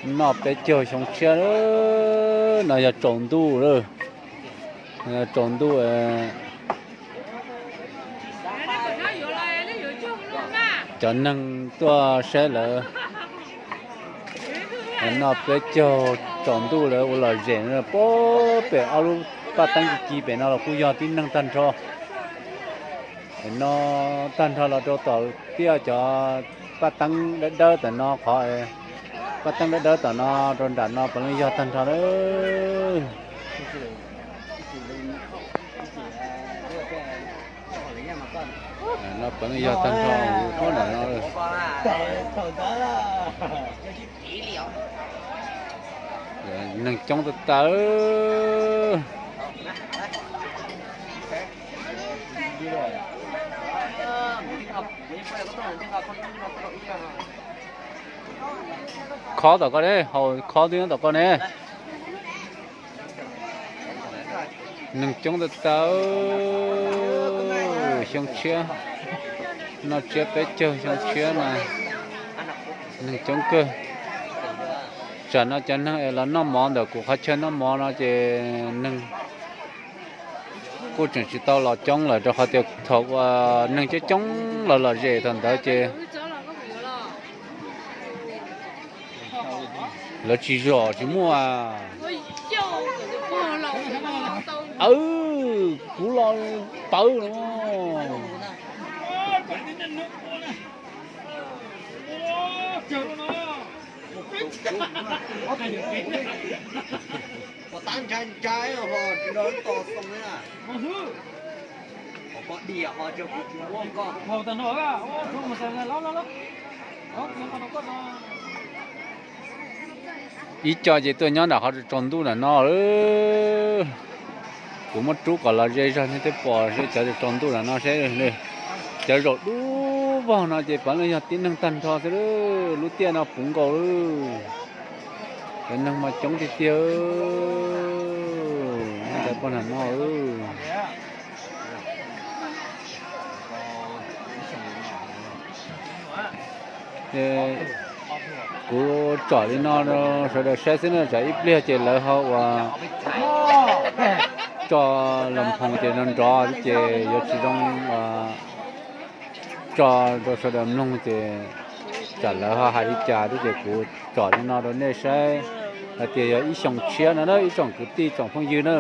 Noj peb caug xyoo tshiab no yog tsaus ntuj lawm. Tsaus ntuj, cov neeg tuaj saib lawv noj peb caug tsaus ntuj lawv ua lom zem pem ob lub paj teeb ci ci pem no los kuj yog tib neeg tag nrho. No tag nrho los rau tom tiaj cov paj teeb dawb dawb tom no qhov, paj teeb dawb dawb tom no rau nram no puav leej yog tag nrho lawm. No puav leej yog tag nrho, no neeg coob tag tag. Khob tom koj ne, haus khob twb nyob tom koj ne. Neeg coob tag tag, xyoo tshiab, noj tsiab peb caug xyoo tshiab no, neeg coob kawg. Tsam no cov neeg es los noj mov ntawm kuv qhov chaw noj mov no ces neeg kuj tseem tsis tau los coob lawm rau qhov tias thaum uas neeg coob coob los lom zem thaum ntawd ces lawv tsis zom tsis muaj. Kuv los pawv no. Ib co ces tuaj nyob nram qhov tsaus ntuj nram no. Kuv muab rub kom los ze zog nej thiaj pom seb cov tsaus ntuj nram no seb, cov zaum dub vog no ces puav leej yog tib neeg tag nrho xwb. Lub tiaj no puv nkaus lawm, cov neeg mas coob tiag tiag. Nyob ntawd pog nram no. Kuv tsom li no rau sawv daws saib xwb na, tsam ib pliag ces lawv ho ua tso los phoos ces nrov nrov ces yuav tsis zoo tso rau sawv daws mloog ces tsam lawv ho hais li cas thiab. Ces kuv tsom li no rau nej saib hais tias yog ib xyoos tshiab no na ib tsoom kwv tij tsoom phooj ywg na.